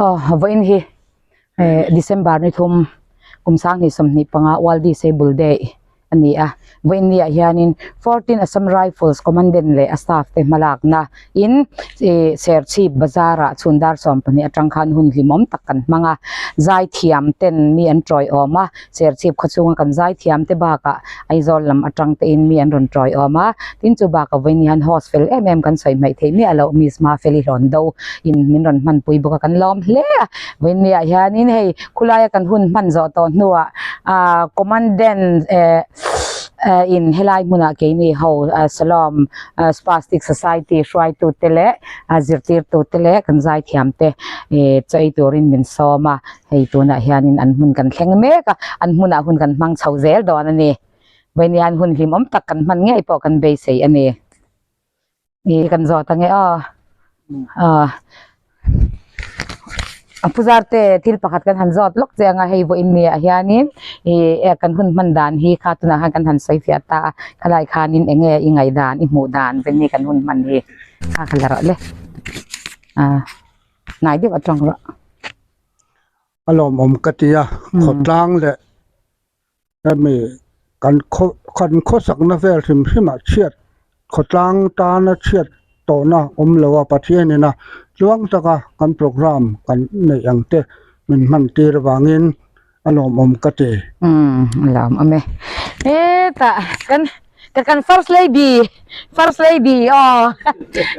Aw vawiin hi eh December ni thum kum sanghnih 25 World Disable Day a ni a vawiin ni ah hianin 14 Assam Rifles Commandant leh a staff te hmalakna in ih Serchhip bazar ah chhun dar 12 atang khan hun hlimawm tak kan hmang a zaithiam ten mi an tawiawm a Serchhip khawchhunga kan zaithiam te bakah Aizawl lam atang te in mi an rawn tawiawm a tin chu bakah vawiin hian host fel em em kan sawi hmaih theih miah loh Miss Mafeli Hlawn Do in min rawn hmanpui bawk a kan lawm hle a vawiin ni ah hianin hei khulaia kan hun hman zawh tawh hnuah ah commandant eh eh in helai hmunah keini ho Salom Spastic Society hruaitu te leh zirtirtu te leh kan zaithiam te eh chaw ei turin min sawm a hei tunah hianin an hmun kan thleng mek a an hmunah hun kan hmang chho zel dawn a ni vawiin hian hun hlimawm tak kan hman ngei pawh kan beisei a ni. Ih kan zawt ange aw aw a puzar te thil pakhat kan han zawt lawk che anga hei vawiin ni ah hianin ih kan hun hman dan hi kha tunah khan kan han sawi fiah ta a khalai khanin eng nge i ngaih dan i hmuh dan vawiin ni kan hun hman hi kha ka la rawh le a hnai deuh atang rawh. A lawmawm ka ti a khawtlang leh hemi kan khaw kan khawsakna vel hrim hrimah chhiat khawtlang tana chhiat tawhna awm lo a Pathianin a tluang taka kan program kan neih ang te min hman tir avangin a lawmawm ka ti. Umm a lawmawm e. Hetah kan ka kan first lady first lady aw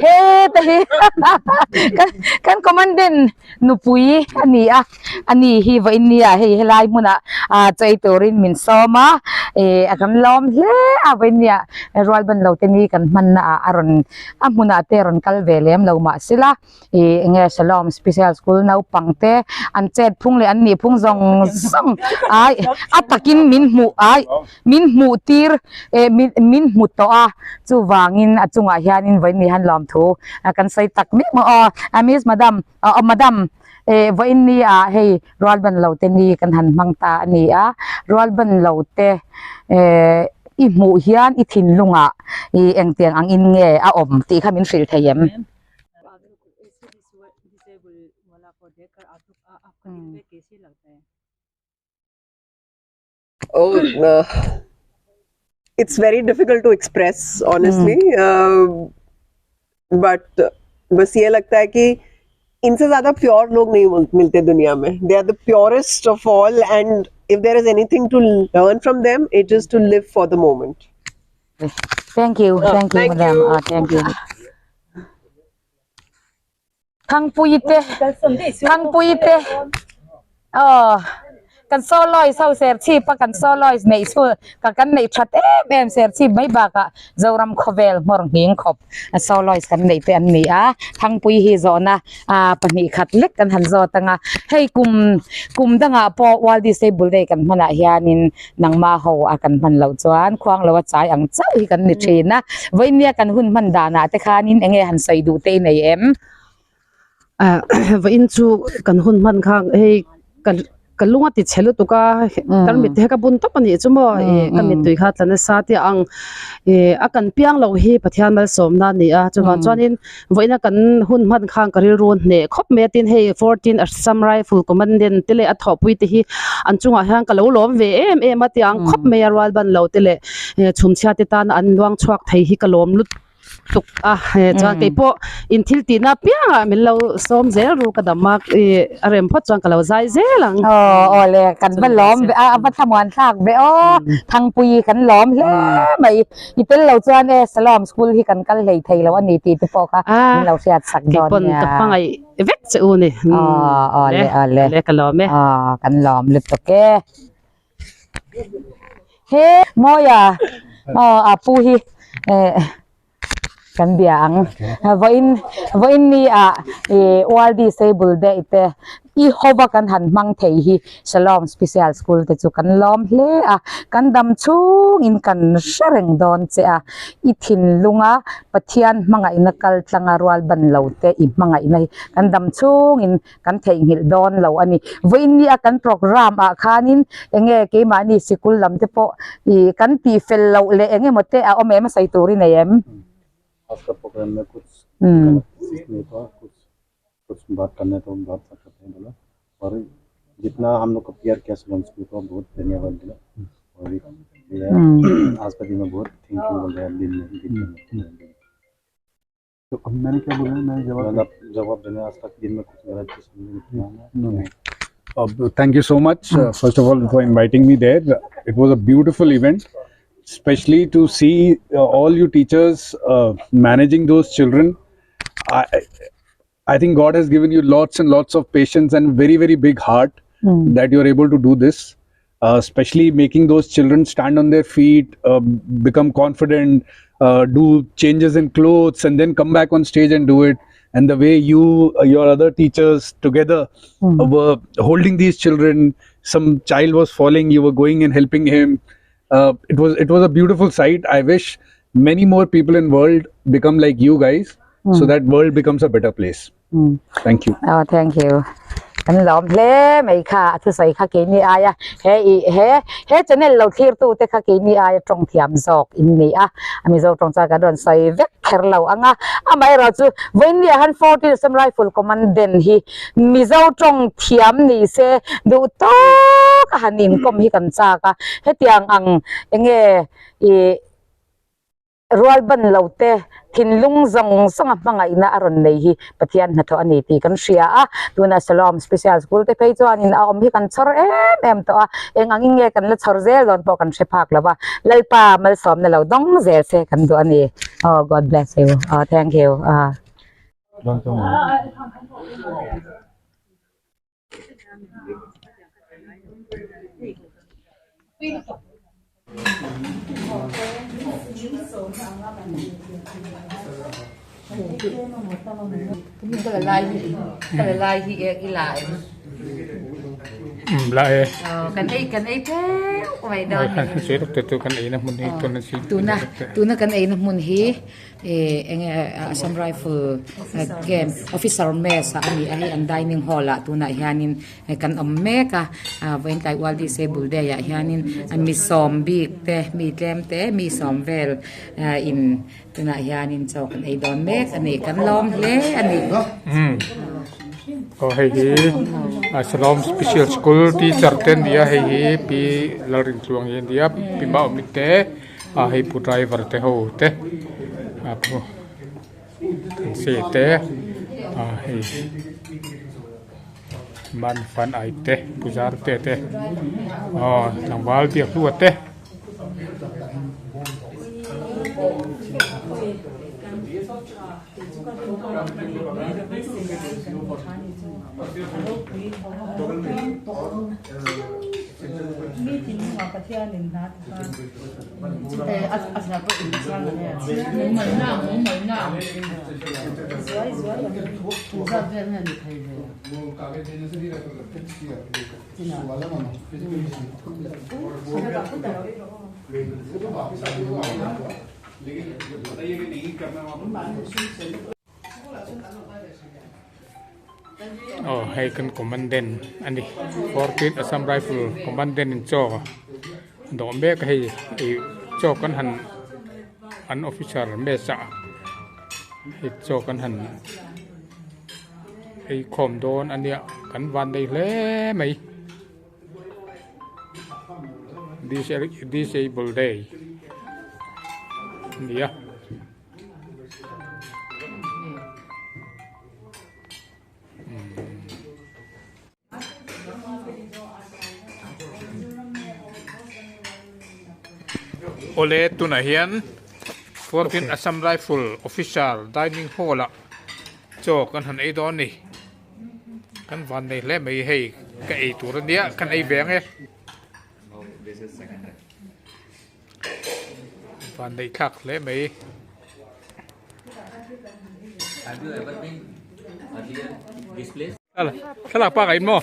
heta hi kan kan commandant nupui a ni a a ni hi vawiin nia hei helai hmunah ah chaw ei turin min sawm a ih a kan lawm hle a vawiin nia rual ban lo te ni kan hmanna ah a rawn a hmunah te a rawn kal ve lem lo mahsela ih eng nge Shalom Special School naupang te an chet phung leh an nih phung zawng zawng ai a takin min hmuh ai min hmuh tir eh min min hmu tawh a chuvangin a chungah hianin vawiin ni hian lawmthu kan sawi tak mek maw aw a miss madam aw madam eh vawiin ni ah hei rual ban lo te ni kan han hmang ta a ni a rual ban lo te eh i hmuh hian i thinlungah ih engtiang ang in nge a awm tih kha min hrilh thei em. Oh, uh, it's very difficult to express honestly mm. uh, but बस ये लगता है कि इनसे ज्यादा प्योर लोग नहीं मिलते दुनिया में they are the purest of all and if there is anything to learn from them it is to live for the moment thank you uh, thank you thank madam you. Uh, thank you Thangpui te Thangpui te aw kan soloist ho Serchhip a kan soloist neih chu ka kan neih that em em Serchhip mai bakah Zoram khawvel hmawr nghing khawp a soloist kan neih te an ni a Thangpui hi zawhna ah pahnih khat lek kan han zawt ang a hei kum kum dangah pawh World Disable Day kan hmanah hianin nangmah ho a kan hman loh chuan khuang lo a chai ang chauh hi kan ni thin a vawinia kan hun hman danah te khanin eng nge han sawi duh te i nei em? Ah vawiin chu kan hun hman kha hei ka ka lung a ti chhe lutuk a kan mit te ka bun tawp a nih chu maw ih ka mittui kha tla nasa tia ang ih a kan piang loh hi Pathian malsawmna a ni a chuvang chuanin vawiina kan hun hman khan ka rilru hneh khawp mai a tin hei 14 Assam Rifle Commandant te leh a thawhpui te hi an chungah hian ka lo lawm ve em em a tiang khawp mai a rual ban lo te leh chhumchhia te tana an luang chhuak thei hi ka lawm lut tuk a chuan kei pawh in thil tihna apiangah min lo sawm zel ru ka dam a ih a rem phawt chuan ka lo zai zel ang. Aw aw le kan va lawm ve a a va thlamuan thlak ve aw Thangpui kan lawm hle mai i tel lo chuan e Salom school hi kan kal hlei thei lo a ni tih te pawh kha min lo hriat sak dawn nia. Kei pawn ka hmangaih vek che u ni. Aw aw le aw le. Le ka lawm e. Aw kan lawm lutuk e. He Mawia aw a pu hi eh kan bia ang vawiin vawiin ni ah ih World Disable Day te i hova kan han hmang thei hi Shalom Special School te chu kan lawm hle a kan dam chhung in kan hre reng dawn che a i thinlung a Pathian hmangaihna kal tlanga rual ban lo te i hmangaihna hi kan dam chhung in kan theihnghilh dawn lo a ni. Vawiin ni a kan program ah khanin eng nge keimahni sikul lam te pawh ih kan tih fel loh leh eng emaw te a awm em a sawi tur i nei em? कुछ बात करना है तो हम बात कर सकते हैं बोला और जितना हम लोग को प्यार किया सलोम स्कूल को बहुत धन्यवाद दिला और आज का दिन में बहुत thank you बोल रहे हैं दिन में दिन में तो अब मैंने क्या बोला मैंने जवाब मतलब जवाब देने आज तक दिन में कुछ गलत चीज हमने नहीं किया। Thank you so much, first of all, for inviting me there. It was a beautiful event, especially to see all you teachers managing those children. I, I think God has given you lots and lots of patience and very, very big heart that you're able to do this. Especially making those children stand on their feet, become confident, do changes in clothes, and then come back on stage and do it. And the way you, your other teachers together were holding these children. Some child was falling, you were going and helping him. It was it was a beautiful sight. I wish many more people in world become like you guys, so that world becomes a better place. Thank you. Oh, thank you. Kan lawm hle mai kha a thusawi kha keini aia he ih he he channel lo thlir tu te kha keini aia tawng thiam zawk in ni a a Mizo tawng chuan kan rawn sawi vek kher lo ang a amaherawhchu vawiin ah han 14 Assam Rifle Commandant hi Mizo tawng thiam ni se duh tawk a han inkawm hi kan chak a hetiang ang enge ih Rual ban lo te, thinlung zawng zawnga hmangaihna a rawn nei hi Pathian hnathawh a ni tih kan hria a. Tuna Shalom Special School te phei chuanin a awm hi kan chhawr em em tawh a, eng angin nge kan la chhawr zel dawn pawh kan hre phak lo va, Lalpa malsawmna lo dawng zel se kan duh a ni. Oh God bless you. Oh thank you. Ah. Tuna kan eina hmun hi Ih enge Assam Rifle camp officer mess ah a ni a hei an dining hall ah tunah hianin kan awm mek a ah vawiin tlai World Disable Day ah hianin mi sawm bik te mi tlem te mi sawm vel in tunah hianin chaw kan ei dawn mek a ni kan lawm hle a ni. Aw hei hi Shalom Special School teacher te an ni a hei hi Pi Lalrintluangi a ni a Pi Maumi te. A hei pu driver te ho te a pu se te a hei man fan ai te pu zar te te aw tlangval biak hlua te. Aw hei kan commandant a ni 14 Assam Rifle commandant in chaw dawh mek a hei ih chaw kan han an officer mess ah hei chaw kan han ei khawm dawn a nia kan van nei hle mai disable day a ni a. Awle tunah hian 14 Assam Rifle Officer Dining Hall ah chaw kan han ei dawn a ni kan van nei hle mai hei ka ei tur a nia kan ei ve ang e. Van neih thlak hle mai. Thlalak pa ka in maw?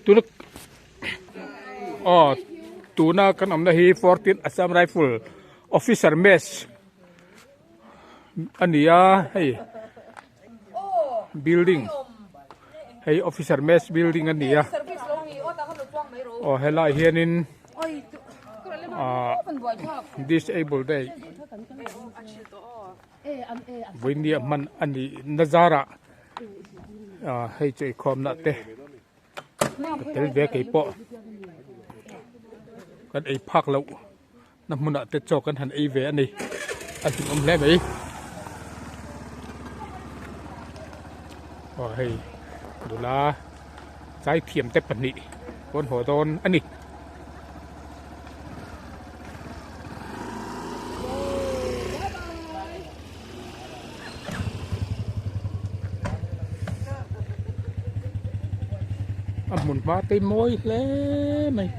Tuna aw tuna kan awmna hi 14 Assam Rifle Officer Mess. a ni a hei building hei officer mess building a ni a aw helaiah hianin ah disable day vawinia hman a nih na zarah ah hei chu inkhawmna te ka tel ve keipawh kan ei phak loh. Na hmunah te chaw kan han ei ve a ni a hlimawm hle mai aw hei nula zaithiam te pahnih pawn haw dawn a ni. A hmun hma te mawi hle mai.